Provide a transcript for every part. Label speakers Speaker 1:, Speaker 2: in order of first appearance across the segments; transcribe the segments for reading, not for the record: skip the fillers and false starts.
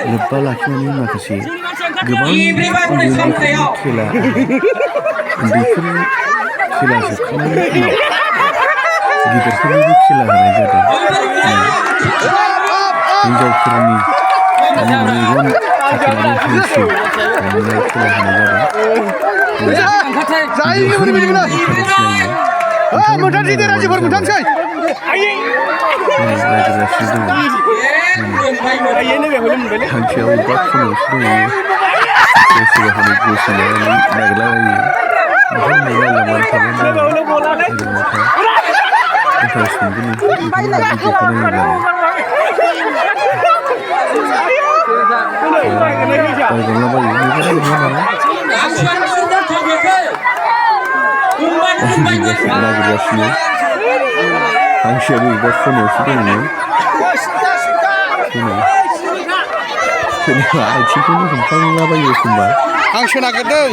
Speaker 1: लोब्बा लाखिनानै माखासे गोबां खेला बेफोर खेला जोबखांनायनि उनाव गिदिरफोरनिबो खेला होनाय जादों। हिन्जावफोरनि मेगन खाथेनानै हांसो हमनाय खेला होनाय जादों। हांसोआ अबेबा खनायावसो दङ गोसो जाहोनो गोसो लानानै नागिरलाबायो ओंखाम मोनलायला मानो थागोन इन्टारेस्ट मोनगोन बेफोरबायदि देखायनायोब्लानो बायगनलाबायो बेफोर नङा नालाय नागिरगासिनो हांसोआबो अबेबा खनायावसो दङ सोरनिबा आथिंखौनो हमफ्लांलाबायो एखमबा
Speaker 2: हांसो नागिरदों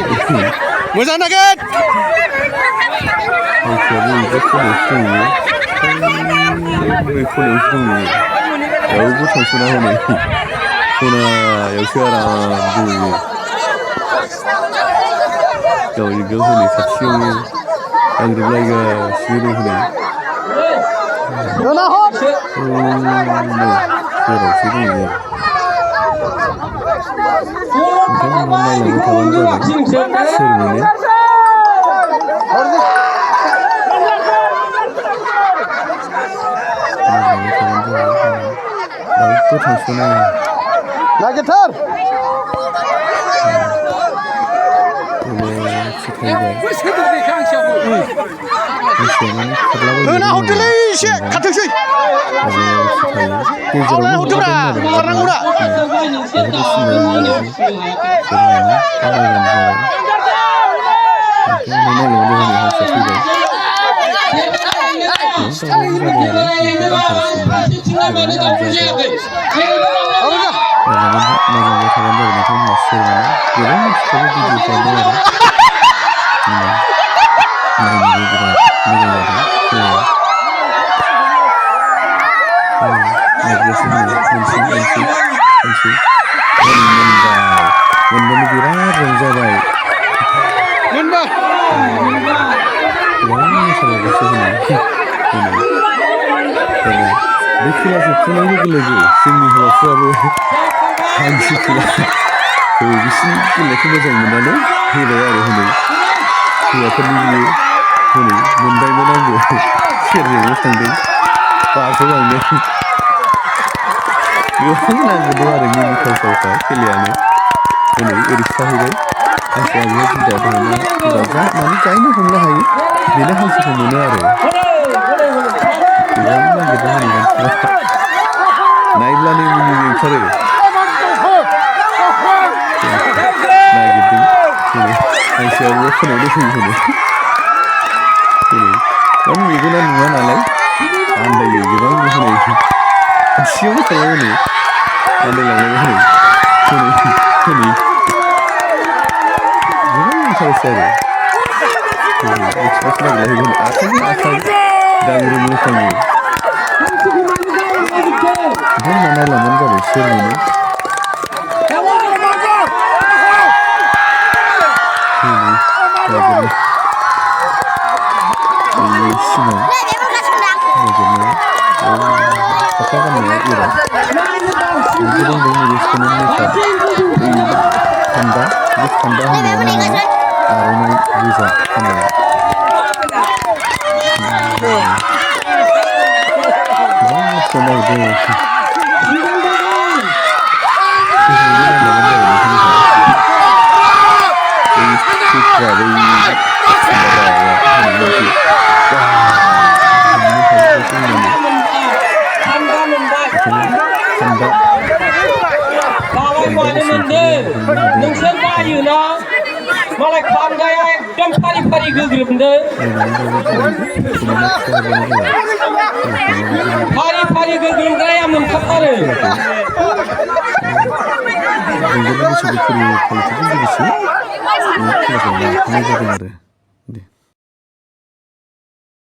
Speaker 2: मोजां नागिर
Speaker 1: हांसोआबो अबेबा खनायावसो दङ खनायावसो दङ रावबो थांस'ना हनै खनायावसो आराम दङो गावजों गाव हनै खाथियावनो नांग्रोबलायगासिनो दं हनै जेरावसो दङ नोंथांमोनहा नायलांबाय थाबानो जाबाय सोर मोनो रावबो थांस'ना
Speaker 2: नागिरथार हरदोलै एसे खाथोंसै खारनांगौरा
Speaker 1: मोनबानो बिराद रंजाबाय
Speaker 2: मोनबाय
Speaker 1: गोबां मोसानायखौसो बे खेला जोबखांनाय लोगो लोगो जोंनि हौवाफ्राबो हांसो खेलाखौ बिसिनि गेलेनायखौ मोजां मोननानै होबाय आरो हनै हौवाफोरनि बियो हनै मोनबायमोन आंबो सेरजोंनो थांदों बाजौलांदों गोबां नांगौ आरो मिनिथावथावखा खेलायानो हनै ओरैसो थाहैबाय हांसोआ बेयाव गिदा दंना गिदा माने जायनो हमनो हायो बेनो हांसोखौ मोनो आरो गोबां नागिरदों हनै मानसिफ्रा नायब्लानो मिनिनो ओंखारो नागिरदों हनै हांसोआ बेयाव खनायाव दंफैयो हनै माने मेगना नुवा नालाय आन्दायो गोबां हनै खाथियावनो थायो हनै आन्दायलांबाय हनै गोबां इन्टारेस्ट आरो एक्सप्रेस नागिरलायगोन आखाइजों आखाइ दांग्रो मोसायो नोंथांमोना नायलांबानो जाबाय सोर मोनो सिगां साथा गाननाया एरा गोबां दं नैबे सोनो मेकआप खान्दा बे खान्दा होनायानो माने आर'नाइ गोजा खानाया गोबां मानसिया नागिरदों
Speaker 3: नोंसोर बायोना मालाय खान्दाया एकदम फारि फारि गोग्रोमदों फारि फारि गोग्रोमग्राया मोनखाथारो
Speaker 1: रंजालि बैसागु फोरबो फालिथायजों लोगोसे बे खेलाखौ लाफानाय जादों आरो